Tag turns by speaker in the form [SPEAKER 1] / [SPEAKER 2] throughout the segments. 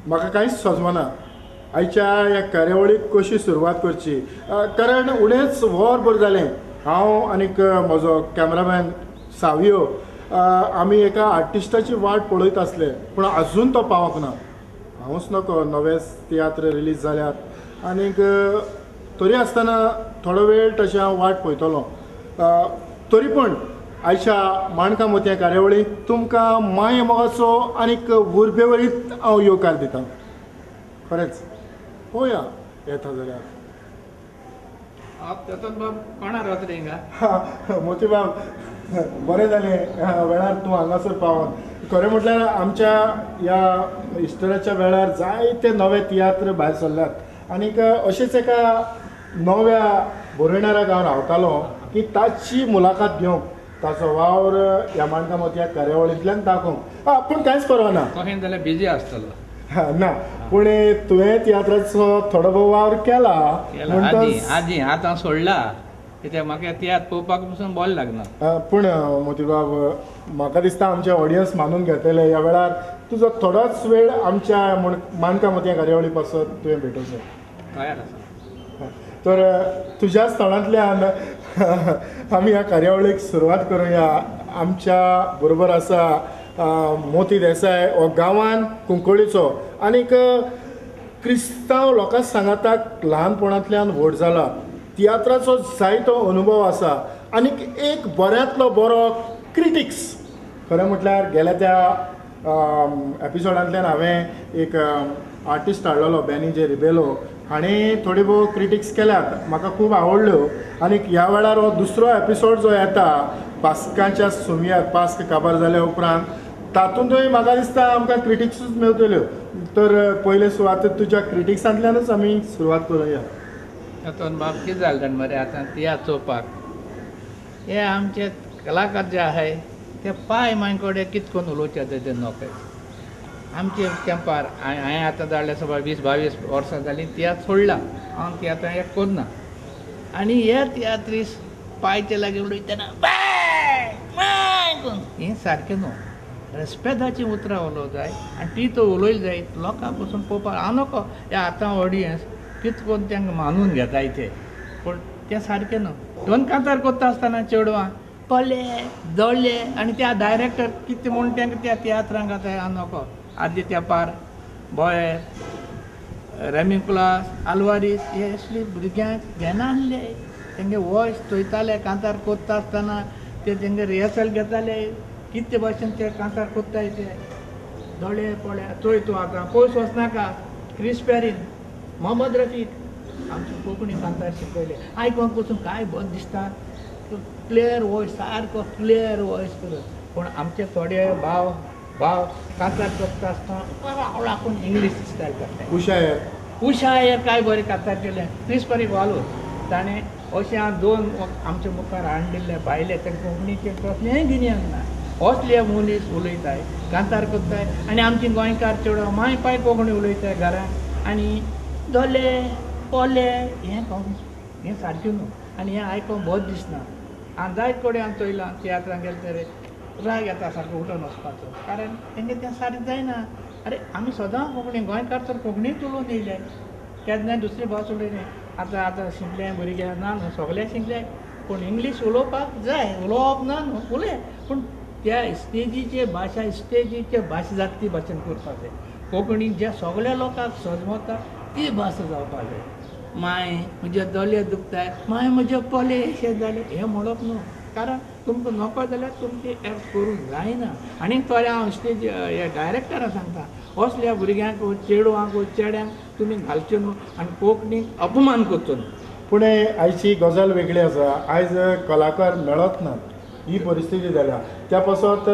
[SPEAKER 1] म्हाका कांयच सजमना आयच्या ह्या कार्यावळीक कशी सुरवात करची, कारण उणेंच वरभर जालें हांव आनीक म्हजो कॅमेरामॅन सावियो आमी एका आर्टिस्टाची वाट पळयत आसले, पूण अजून तो पावोंक ना. हांवूच नको, नवे तियात्र रिलीज जाल्यात आनीक तरी आसतना थोडो वेळ तशें हांव वाट पळयतलो. तरी पूण आयच्या माणकां मोतयां कार्यावळीक तुमकां माये मोगाचो आनीक उर्बेवरीत हांव येवकार दितां. खरेंच पळोवया येता जाल्यार.
[SPEAKER 2] बाब कोणा रावता रे हिंगा?
[SPEAKER 1] मोतीबाब, बरें जालें वेळार तूं हांगासर पावोन. खरें म्हटल्यार आमच्या ह्या इस्टराच्या वेळार जायते नवे तियात्र भायर सरल्यात आनीक अशेंच एका नव्या बरोवणाराक हांव रावतालो की ताची मुलाखत घेवंक, ताचो वावर ह्या माणकां मोतया कार्यावळींतल्यान दाखोवंक. पूण कांयच परवा ना,
[SPEAKER 2] कशें जाल्यार बिजी आसतलो
[SPEAKER 1] ना, पूण तुवें तियात्राचो थोडो भोव वावर केला.
[SPEAKER 2] आजी आतां सोडला कित्याक म्हाका तियात्र पळोवपाक पसून बरें लागना.
[SPEAKER 1] पूण मोतीबाब, म्हाका दिसता आमचे ऑडियन्स मानून घेतले ह्या वेळार तुजो थोडोच वेळ आमच्या माणकां मोतयां कार्यावळी पासत तुवें भेटोवचो.
[SPEAKER 2] तयार आसा.
[SPEAKER 1] तर तुज्या स्थळांतल्यान आमी ह्या कार्यावळीक सुरवात करुया. आमच्या बरोबर आसा मोती देसाय, हो गांवान कुंकळीचो आनीक क्रिस्तांव लोकां सांगाताक ल्हानपणांतल्यान व्हड जाला, तियात्राचो जायतो अनुभव आसा आनीक एक बऱ्यांतलो बरो क्रिटिक्स. खरें म्हटल्यार गेल्या त्या एपिसोडांतल्यान हांवें एक आर्टिस्ट हाडलेलो, बेनी जे रिबेलो, हाणें थोडी भोव क्रिटिक्स केल्यात, म्हाका खूब आवडल्यो. आनीक ह्या वेळार हो दुसरो एपिसोड जो येता पास्काच्या सुमयाक, पास्क काबार जाल्या उपरांत, तातूंतय म्हाका दिसता आमकां क्रिटिक्सूच मेळटल्यो. तर पयले सुवातेर तुज्या क्रिटिक्सांतल्यानूच आमी सुरवात करुया.
[SPEAKER 2] आतां बाब कितें जालें जाण मरे, आतां तियात्र चोवपाक हे आमचे कलाकार जे आहाय ते पांय माय कडेन कितें करून उलोवचे ते नोकरे. आमचे तेंपार हांवें आतां जाल्यार सगळें 20-22 वर्सां जालीं तियात्र सोडला, हांव तियात्रां एक करना. आनी हे तियात्रीस पांयचे लागीं उलयतना बाय माय करून हें सारकें न्हू. रेस्पेदाचीं उतरां उलोवंक जाय आनी ती तो उलयली जाय लोकां पसून पळोवपाक हांव नको. हे आतां ऑडियन्स कितें करून तांकां मानून घेताय ते, पूण तें सारकें न्हू. दोन कांतार करता आसतना चेडवां पले दळ्ळे आनी त्या डायरेक्टर कितें म्हूण तांकां त्या तियात्रांक आतां हांव नको. आदले तेंपार बोये रेमिक्लास आलवारीस हे असले भुरग्यांक घेनासले, तेंगे वॉयस चोयताले कांतार कोत्ता आसतना, ते तेंगे रिहर्सल घेताले कितले भाशेन ते कांतार कोत्ताय ते. दोळे पळे चोय तूं आतां पयस वचनाका, क्रिस पेरीन मोहम्मद रफीक आमचे कोंकणी कांतार शिकयले. आयकोंक पसून कांय बरें दिसता, क्लियर वॉयस, सारको क्लियर वॉयस करत. पूण आमचे थोडे भाव भाव कांतार करता आसतना आवडाकून इंग्लीश स्टायल करता.
[SPEAKER 1] उशा एर,
[SPEAKER 2] उशा एर काय बरें कांतार केलें. क्रिस पेरीक वालो ताणें अशें हांव दोन आमच्या मुखार हाडिल्ले भायले तांकां कोंकणीचें कसलेंय गिन्यान ना, असले मनीस उलयताय कांतार करताय. आनी आमची गोंयकार चेडवां माय पाय कोंकणी उलयताय घरान आनी दोले पोले हें हें सारकें न्हू. आनी हें आयकोंक बरें दिसना. आनी जायत कडेन हांव चोयलां तियात्रांक गेले तरी राग येता सारको उठोन वचपाचो, कारण तेंगे तें सारकें जायना. आरे आमी सदां कोंकणी गोंयकार तर कोंकणीच उलोवन येयले, केन्नाय दुसरी भास उलयले. आतां आतां शिकले भुरगे ना न्हू, सगळे शिकले, पूण इंग्लीश उलोवपाक जाय, उलोवप ना न्हू, उलय, पूण त्या स्टेजीचे भाशा स्टेजीचे भाशा जाता ती भाशेन करपाक जाय. कोंकणी ज्या सगळ्या लोकांक सजमता ती भाशा जावपाक जाय. माय म्हजे दोले दुखताय, माय म्हजे पोले अशें जालें हें म्हणप न्हू, कारण तुमकां नको जाल्यार तुमची एक्ट करूंक जायना. आनी थोडे हांव स्टेज हे डायरेक्टराक सांगता, असल्या भुरग्यांक चेडवांक चेड्यांक तुमी घालचे न्हू आनी कोंकणीक अपमान करचो न्हू.
[SPEAKER 1] पूण आयची गजाल वेगळी आसा, आयज कलाकार मेळत नात, ही परिस्थिती जाल्या. त्या पासत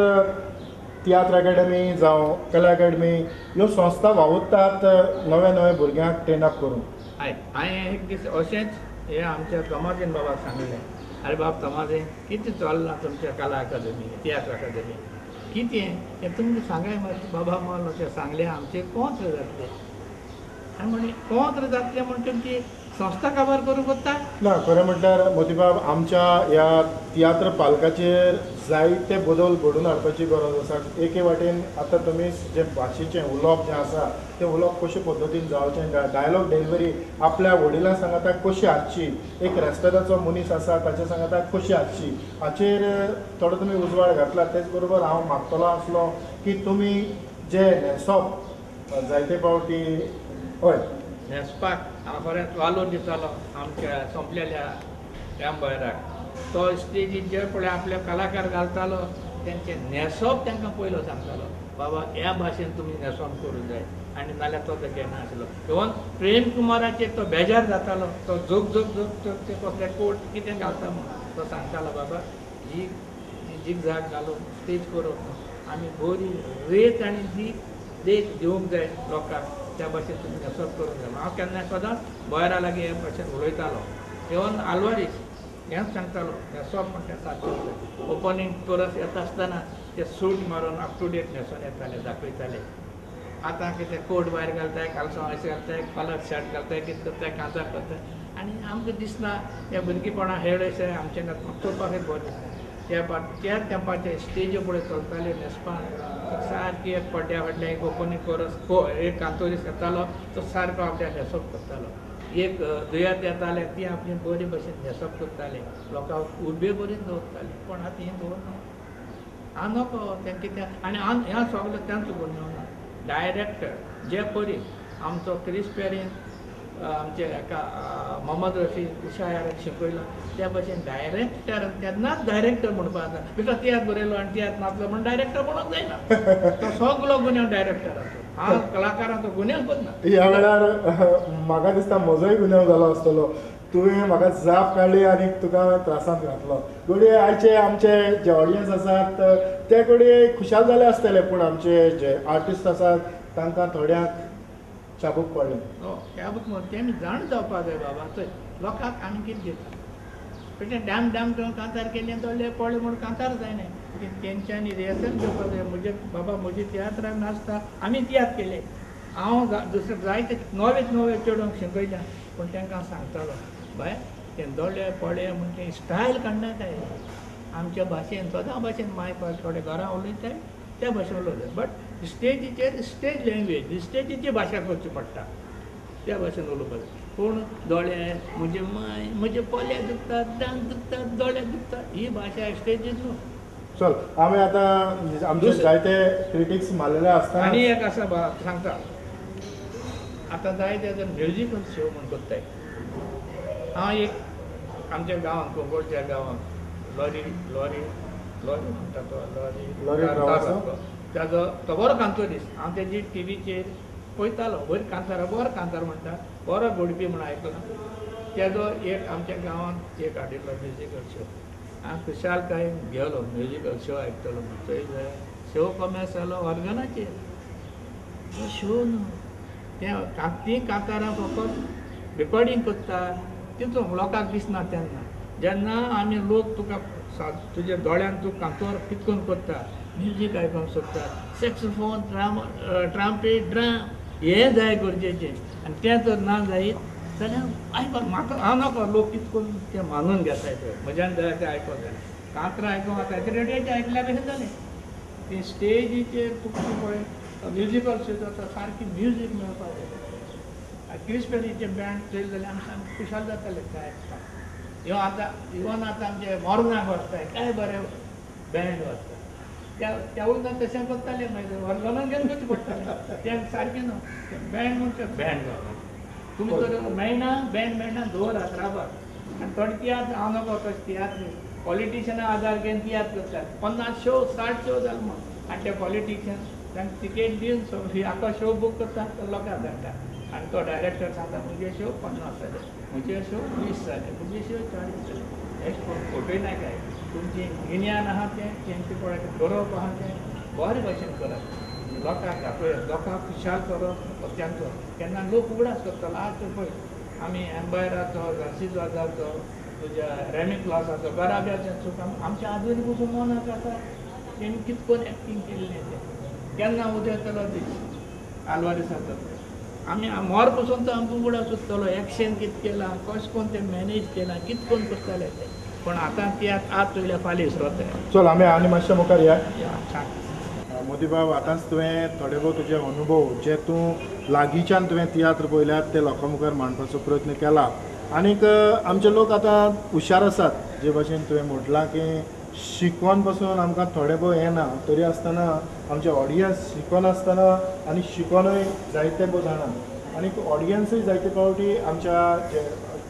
[SPEAKER 1] तियात्र अकॅडमी जावं कला अकॅडमी ह्यो संस्था वावुरतात नव्या नव्या भुरग्यांक ट्रेन अप करूंक.
[SPEAKER 2] हय, हांवें एक दीस अशेंच हे आमच्या तोमाजीन बाबाक सांगलें, अरे बाब तोमाजीन कितें चल्लां तुमच्या कला अकादमी तियात्र अकादमी कितें हें तुमकां सांगाय मरे बाबा. म्हणलो तें सांगलें आमचें कोंत्र जातलें. आनी म्हणी कोंत्र जातलें म्हण तुमची संस्था काबार करूंक कोत्ता
[SPEAKER 1] ना. खरें म्हटल्यार मोतीबाब आमच्या ह्या तियात्र पालकाचेर जायते बदल घडून हाडपाची गरज आसा. एके वाटेन आतां तुमी जें भाशेचें उलोवप जें आसा तें उलोवप कशे पद्दतीन जावचें, डायलॉग डिलिव्हरी आपल्या वडिलां सांगाता कशी आसची, एक रेस्पेदाचो मनीस आसा ताच्या सांगाता कशी आसची, हाचेर थोडो तुमी उजवाड घातला. तेच बरोबर हांव मागतलो आसलो की तुमी जे न्हेसप जायते फावटी हय
[SPEAKER 2] न्हेसपाक हांव खरेंच वालोर दितालो आमच्या सोंपलेल्या रामबोयराक. तो स्टेजीचेर पळय आपले कलाकार घालतालो तेंचे न्हेसप तांकां पयलो सांगतालो, बाबा ह्या भाशेन तुमी न्हेसप करूंक जाय आनी नाल्यार तो तें घेना आसलो. इवन प्रेम कुमाराचेर तो बेजार जातालो, तो जोग जोग जोग जोग ते कसले कोट कितें घालता म्हूण तो सांगतालो, बाबा ही जीग झाग घालून स्टेज करप न्हू, आमी बरी रेत आनी जी देख दिवंक जाय लोकांक, त्या भाशेन तुमी न्हेसप करूंक जाय. हांव केन्ना सदांच बोयरा लागीं हे भाशेन उलयतालो. इवन आल्वारीस हेंच सांगतालो, न्हेसप म्हणटा सारकें. ओपनींग कोरस येता आसतना ते सूट मारून अप टू डेट न्हेसून येताले, दाखयताले. आतां कितें कोट भायर घालताय, कालसांव अशें घालताय, कलर शर्ट घालताय, कितें करताय, कांतार करताय आनी आमकां दिसना ह्या भुरगेपणा हेळ अशें आमचें चोवपाकूच बरें दिसना. त्या त्या तेंपाचे स्टेजी पळय चलताले न्हेसपान सारकी एक पड्ड्या फाटल्यान एक ओपनींग कोरस एक कांतोरीस येतालो तो सारको आपल्या न्हेसप करतालो. एक दुयेंत येताले ती आपली बरी भशेन न्हेसप करताले, लोकांक उबे करून दवरताले. पूण आतां हें दवरना हांव नको तें कितें आनी हांव ह्या सगळें तेंच गुन्यांव ना. डायरेक्टर जे परी आमचो क्रिस पेरीन आमचे हेका मोहम्मद रफी उषा शिकयलो त्या भशेन डायरेक्टर तेन्नाच डायरेक्टर म्हणपाक जाता, because तियात्र बरयलो आनी तियात्र नाचलो म्हण डायरेक्टर म्हणूंक जायना. तो सगलो गुन्यांव डायरेक्टराचो, हांव कलाकारांचो गुन्यांव करना.
[SPEAKER 1] ह्या वेळार म्हाका दिसता म्हजोय गुन्यांव जालो आसतलो, तुवें म्हाका जाप काडली आनी तुका हांवें त्रासांत घातलो. घडये आयचे आमचे जे ऑडियन्स आसात ते घडये खुशाल जाले आसतले, पूण आमचे जे आर्टिस्ट आसात तांकां थोड्यांक चाबूक पडलें.
[SPEAKER 2] हो चाबूक म्हण तेमी जाण जावपाक जाय बाबा, थंय लोकांक आमी कितें दिता तें डॅम डॅम करून कांतार केलें दोळे पडले म्हूण कांतार जायना. तेंच्यांनी रिहर्सल घेवपाक जाय. म्हजे बाबा म्हजे तियात्राक नाचता आमी तियात्र केले, हांव दुसरे जायते नवे नवे चेडूंक शिकयल्या, पूण तांकां सांगतालो बाय तें दोळे पडे म्हण तें स्टायल काडनाकाय, आमच्या भाशेन सदां भाशेन माय थोडे घरां उलयताय त्या भाशेन उलयता, बट स्टेजीचेर स्टेज लँग्वेज स्टेजीची भाशा करची पडटा त्या भाशेन उलोवपाक जाय. पूण दोळे म्हजे माय म्हजे पोले दुखतात, दांत दुखतात, दोळे दुखतात, ही भाशा स्टेजीर न्हू.
[SPEAKER 1] चल आमी आतां आमचे जायते क्रिटिक्स मारलेले आसता.
[SPEAKER 2] आनी एक आसा सांगता, आतां जायते आतां म्युजिकल शो म्हूण करताय. हांव एक आमच्या गांवांत कोंकणच्या गांवांत लॉरी लॉरी लॉरी म्हणटा तो लॉरी ताजो तो बरो कांतोरीस, हांव तेजी टिवीचेर पळयतालो, बरी कांतार बरो कांतार म्हणटा, बरो घोडपी म्हूण आयकलां. तेजो एक आमच्या गांवांत एक हाडिल्लो म्युजिकल शो, हांव खुशालकायेन गेलो म्युजिकल शो आयकतलो म्हूण. थंय शो कॉमेस जालो ऑर्गनाचेर, तो शो न्हू तें तीं कांतारां फकत रिकॉर्डींग करता तितून लोकांक दिसना. तेन्ना जेन्ना आमी लोक तुका तुज्या दोळ्यान तूं कांतोर कितकून करता, म्युजीक आयकोंक सोदता, सॅक्सोफोन ट्राम्पेट ड्राम हें जाय गरजेचें, आनी तें जर ना जायत जाल्यार आयकोंक म्हाका हांव नाका लोक कितकून तें मानून घेताय पळय म्हज्यान जाल्यार तें आयकोंक जाय. कांतरां आयकोंक आतां रेडियोचेर आयकल्या भशेन जालें. तें स्टेजीचेर तुका पळय म्युजिकल शो जाता सारकी म्युजीक मेळपाक जाय. क्रिस पेरीचें बँड चोयलें जाल्यार आमी सामकें खुशाल जाताले काय आयकपाक. इवन आतां इवन आतां आमचे मोर्नाक वचताय काय बरें बँड वचता त्या त्या उरता तशें करताले, मागीर ऑर्गनाक घेवन करचें पडटालें तें सारकें न्हू. बँड म्हणचे बँड जावपाक तुमी तर मेळना बँड मेळना दवरात राबात. आनी थोडे तियात्र हांव नको तशें तियात्र पॉलिटिशनां आदार घेवन तियात्र करतात, 50 शो 60 शो जाले म्हूण, आनी ते पॉलिटिशन तांकां तिकेट दिवन सगळी आखो शो बूक करता तो लोकांक धाडटा. आनी तो डायरेक्टर सांगता म्हजे शो 50 जाले, म्हजे शो 20 जाले, म्हजे शो 40 जाले. हें फटय नाकाय, तुमचें गिन्यान आहा तें तेंचें पळय बरोवप आहा तें बरे भशेन करात, लोकांक दाखयात, लोकांक खुशाल करप तांचो. केन्ना लोक उगडास करतलो. आज तर पळय आमी एम्बायराचो, झांसीवाजाचो, तुज्या रेमी क्लासाचो, गराब्याचो चूक आमच्या आजून पसून मनाक आसा. तेणी कितकोन एक्टींग केल्लें तें. केन्ना उदेतलो दीस आलवारीसाचो आमी मोर पसून तो आमकां उगडा सुट्टलो एक्शन कितें केलां कशें करून तें मॅनेज केलां कितें करून करताले ते पूण आतां तियात्र आत वयल्या फाल्यां विसरोताय.
[SPEAKER 1] चल आमी आनी मातशें मुखार या. मोतीबाब आतांच तुवें थोडे भोव तुजे अनुभव जे तूं लागींच्यान तुवें तियात्र पळयल्यात ते लोकां मुखार मांडपाचो प्रयत्न केला आनीक आमचे लोक आतां हुशार आसात जे भाशेन तुवें म्हटलां की शिकोन पसून आमकां थोडे भोव येना तरी आसतना आमचे ऑडियन्स शिकोन आसतना आनी शिकोनूय जायते भोव जाणा आनीक ऑडियन्सूय जायते फावटी आमच्या जे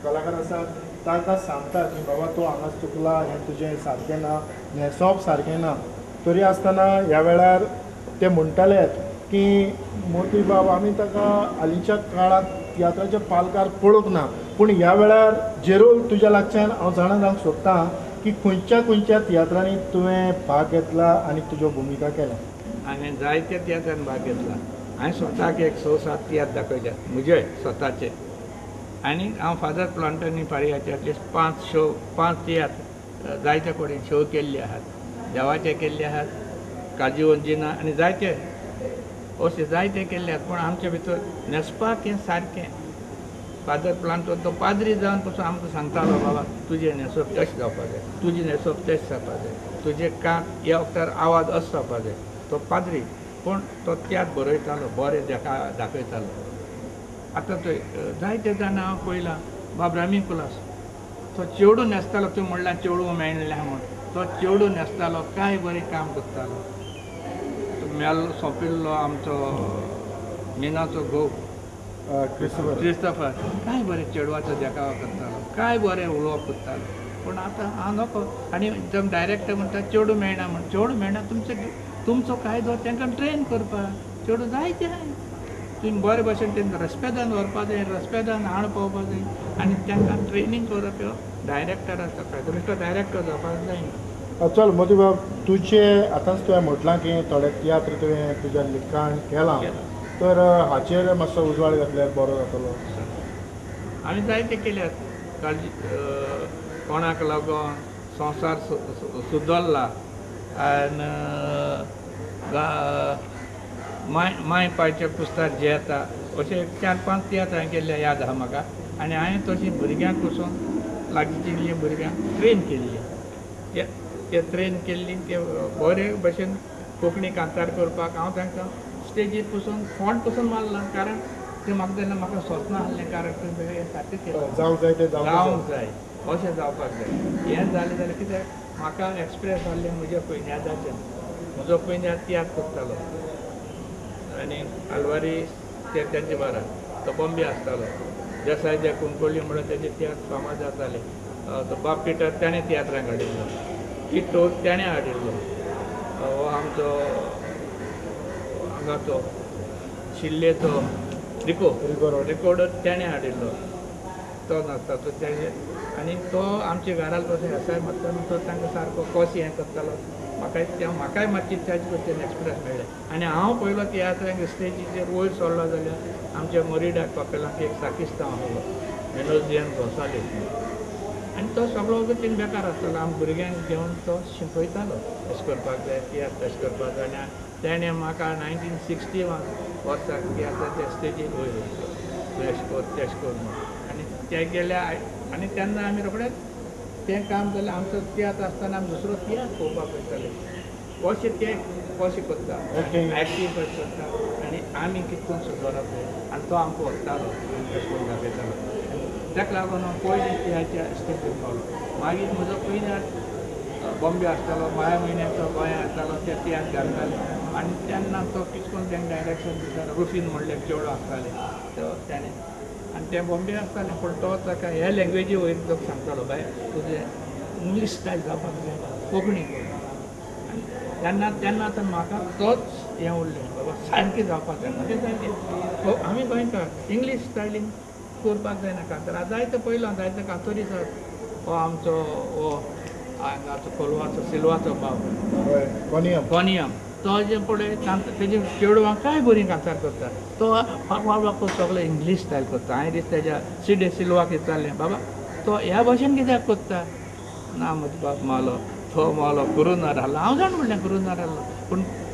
[SPEAKER 1] कलाकार आसात तांकां सांगता की बाबा तूं हांगा चुकला हें तुजें सारकें ना न्हेसप सारकें ना तरी आसतना ह्या वेळार ते म्हणटाले की मोतीबाब आमी ताका हालींच्या काळांत तियात्राच्या पालकार पळोवंक ना पूण ह्या वेळार जेरोल तुज्या लागच्यान हांव जाणा जावंक सोदता की खंयच्या खंयच्या तियात्रांनी तुवें भाग घेतला आनी तुज्यो भुमिका केल्या.
[SPEAKER 2] हांवें जायत्या तियात्रांनी भाग घेतला. हांवें स्वताक एक 6-7 तियात्र दाखयल्यात म्हजे स्वताचे आनी हांव फादर प्लांटनी फारियाचे एटलिस्ट 5 तियात्र जायते कडेन शो केल्ले आहात देवाचे केल्ले आहात काजी जिना आनी जायते अशे जायते केल्ले आहात पूण आमचे भितर न्हेसपाक हें सारकें फादर प्लांटो तो पाद्री जावन पसून आमकां सांगतालो बाबा तुजें न्हेसप तशें जावपाक जाय तुजें न्हेसप तशें जावपाक जाय तुजें कान ह्या वखदार आवाज असो जावपाक जाय तो पाद्री पूण तो तियात्र बरयतालो बरें दाखयतालो. आतां तो जायते जाणां हांव पळयलां बाब रामी कुलास तो चेडूं न्हेसतालो तुवें म्हणल्यार चेडूं मेळ्ळें म्हूण तो चेडूं न्हेसतालो काय बरें काम करतालो. मेल्लो सोंपिल्लो आमचो मिनाचो घोव क्रिस्तफर काय बरें चेडवाचो देखावो करतालो काय बरें उलोवप करतालो पूण आतां हांव नको आनी एकदम डायरेक्टर म्हणटा चेडूं मेळना म्हण चेडूं मेळना तुमचो कायदो तांकां ट्रेन करपाक चेडूं जायते तुमी बरे भशेन तांकां रस्पेदान व्हरपा जाय रस्पेदान हाड पावपा जाय आनी तांकां ट्रेनींग करप ह्यो डायरेक्टराचो कायदो बेश्टो डायरेक्टर जावपाक जायना.
[SPEAKER 1] चल मोतीबाब तुजे आतांच तुवें म्हटलां की थोडे तियात्र तुवें तुज्या लिखाण केलां तर हाचेर मातसो उजवाड घातल्यार बरो जातलो.
[SPEAKER 2] आमी जायते केल्यात काळजी कोणाक लागून संवसार सुदरला आनी माय पायच्या कुस्तार जेता अशे 4-5 तियात्र हांवें केल्ले याद आसा म्हाका आनी हांवें तशी भुरग्यांक पसून लागींची भुरग्यांक ट्रेन केल्ली ते ट्रेन केल्ली ते बरे भशेन कोंकणी कांतार करपाक हांव तांकां स्टेजीर पसून फोंड पसून मारला कारण तें म्हाका तेन्ना म्हाका सोंसना आसलें कारण तुवें सारकें केलें
[SPEAKER 1] जावंक जाय तें
[SPEAKER 2] जावंक जाय अशें जावपाक जाय हें जालें जाल्यार कित्याक म्हाका एक्सप्रेस आहलें म्हज्या पयन्यादाचें म्हजो पयन्याद तियात्र करतालो आनी आलवारी ते तेंचे बारा तो बॉम्बे आसतालो देसाय जे कुंकळ्ळी म्हणून तेजे तियात्र फामाद जाताले तो बाब पिटर तेणें तियात्रांक हाडिल्लो किट्टो तेणें हाडिल्लो हो आमचो हांगाचो शिल्लेचो रिको रिकोर्डर तेणें हाडिल्लो तो नासता तो तेणे आनी तो आमच्या घरांत कसो एसाय मारता तो तांकां सारको कसो हें करतालो म्हाकाय म्हाकाय मातशी त्याच गोश्टीन एक्सप्रेस मेळ्ळें आनी हांव पयलो तियात्रांक स्टेजीचेर वयर सरलो जाल्यार आमच्या मोरिडा कपेलाक एक साकिस्तांव आसलो विनोदियन गोसाली आनी तो सगळो वगत बेकार आसतालो आम भुरग्यांक घेवन तो शिकयतालो अशें करपाक जाय तियात्र तशें करपाक जाय आनी तेणें म्हाका 1961 वर्साक तियात्राच्या स्टेजीर वयर वयलो तशें कर तशें कर म्हूण आनी ते गेल्या आनी तेन्ना आमी रोखडेच तें काम जालें आमचो तियात्र आसतना आमी दुसरो तियात्र पळोवपाक वयताले कशें ते कशें करता एक्टींग कशें करता आनी आमी कितें करून सुदरप आनी तो आमकां व्हरतालो तशें करून दाखयतालो ताका लागून हांव पयलीं तियात्राच्या स्टेजीर पावलो. मागीर म्हजो पयलीं बॉम्बे आसतालो माया म्हयन्याक तो गोंया येतालो ते तियात्र घालताले आनी तेन्ना तो कितें करून तांकां डायरेक्शन दितालो रुफीन म्हणलें चेडो आसतालें तो तेणें आनी तें बॉम्बे आसतालें पूण तो ताका ह्या लँग्वेजी वयर तो सांगतालो बाय तुजें इंग्लीश स्टायल जावपाक जाय कोंकणी कर आनी तेन्ना तेन्ना तर म्हाका तोच हें उरलें बाबा सारकें जावपाक जाय म्हजें जालें आमी गोंयकार इंग्लीश स्टायलीन करपाक जायना कांतार जायते पयलो जायते कातोरी आसात हो आमचो हो हांगाचो कोलवाचो सिल्वाचो बाब कोनियम तो जे पळय तेजे चेडवां काय बरीं कांतार करता तो वाग सगळो इंग्लीश स्टायल करता. हांवें दीस तेज्या सिडे सिल्वाक विचारलें बाबा तो ह्या भाशेन कित्याक करता ना म्हजो बाब मालो तो मालो कुरुनार आहलो हांव जाण म्हणलें कुरुनार आहलो पूण